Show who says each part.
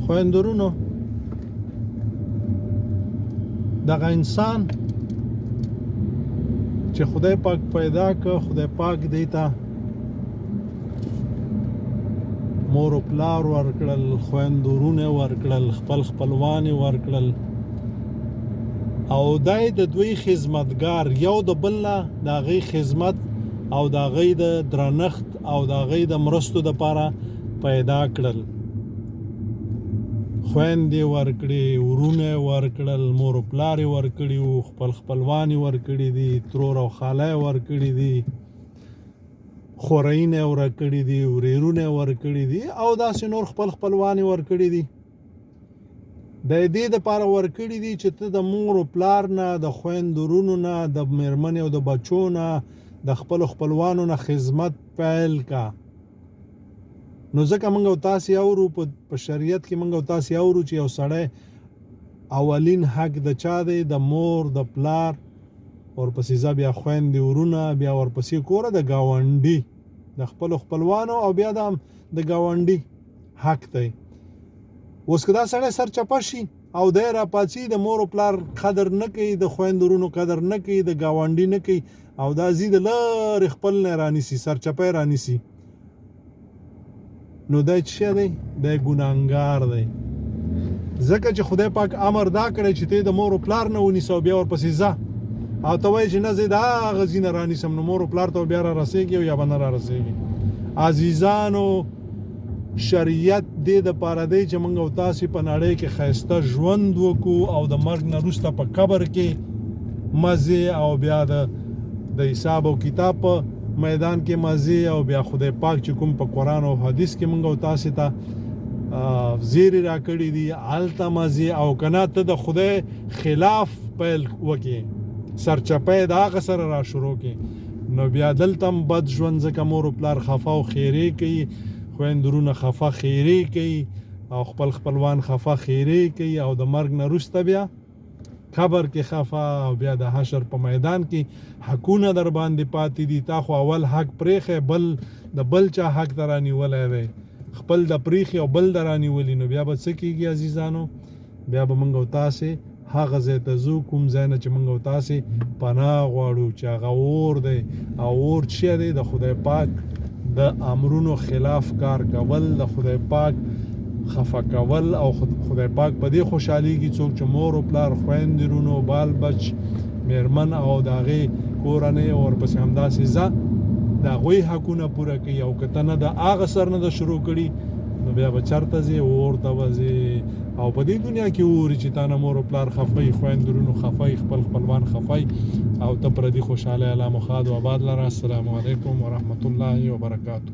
Speaker 1: خویندو ورونو، دغه انسان چې خدای پاک پیدا که، خدای پاک دی ته مور او پلار ورکړل، خویندو ورونه ورکړل، خپل خپلوان ورکړل، او دای د دوی خدمتګار، یو د بل نه د هغې خدمت او د هغې د درنښت او د هغې د مرستو دپاره پیدا کړل. خویندې ورکړې، ورونه یې ورکړل، مور او پلار یې ورکړي وو، خپل خپلوان یې ورکړي دي، ترور او خاله یې ورکړي دي، خورینه یې ورکړي دي، ورېرونه یې ورکړي دي، او داسې نور خپل خپلوان یې ورکړي دي. د دې دپاره ورکړي دي چې ته د مور او پلار نه، د خویندو ورونو نه، د میرمنې او د بچو نه، د خپلو خپلوانو نه خدمت پیل کا. نو ځکه موږ او تاسې اورو په شریعت کې، موږ او تاسې اورو چې یو سړی اولین حق د چا دی؟ د مور، د پلار، ورپسې ځه بیا خویندې ورونه، بیا ورپسې کوره د ګاونډي، د خپلو خپلوانو، او بیا د ګاونډي حق دی. اوس که دا سړی سرچپه شي او دی راپاڅي، د مور او پلار قدر نه کوي، د خویندو ورونو قدر نه کوي، د ګاونډي نه کوي، او دا ځي د لرې خپل نه رانیسي، سرچپه یې رانیسي، نو دی څه دی؟ دی ګناهګار دی. ځکه چې خدای پاک امر دا کړی چې ته د مور او پلار نه ونیسه او بیا ورپسې ځه، او ته وایې چې نه زه د هغه ځای نه رانیسم، نو مور او پلار ته بیا را رسېږي او یا به نه را رسېږي. عزیزانو، شریعت دې د پاره دی چې موږ او تاسې په نړۍ کې ښایسته ژوند وکړو، او د مرګ نه وروسته په قبر کې مزې، او بیا د حساب او کتاب په میدان کې مزې، او بیا خدای پاک چې کوم په قرآن او حدیث کې موږ او تاسې ته زیری راکړي دي هلته مزې. او که نه ته د خدای خلاف پیل وکې، سرچپه یې د هغه سره را شروع کړې، نو بیا دلته هم بد ژوند، ځکه مور او پلار خفه او خیرې کوي، خویندو ورونه خفه خیرې کوي، او خپل خپلوان خفه خیرې کوي، او د مرګ نه وروسته بیا قبر کې خفه، او بیا د حشر په میدان کې حقونه در باندې پاتې دي. تا خو اول حق پرېښی، بل د بل چا حق ته رانیولی دی، خپل د پرېښي او بل د رانیولي، نو بیا به څه کېږي عزیزانو؟ بیا به موږ او تاسې هغه ځای ته ځو کوم ځای نه چې موږ او تاسې پناه غواړو، چې هغه اور دی. او اور څه دی؟ د خدای پاک د امرونو خلاف کار کول، د خدای پاک خفه کول، او خدای پاک په دې خوشحالېږي څوک چې مور او پلار، خویندې، ورونو، بال بچ، میرمن او د هغې کورنۍ او ورپسې همداسې ځه د هغوی حقونه پوره کوي. او که ته نه د هغه سر نه د شروع کړي، نو بیا به چېرته ځې؟ اور ته به ځې. او په دې دنیا کې اوري چې تا نه مور او پلار خفه وي، خویندې ورونو خفه وي، خپل خپلوان خفه وي، او ته پردي خوشحاله. الله مو ښاد او آباد لره. السلام علیکم ورحمت الله وبرکاته.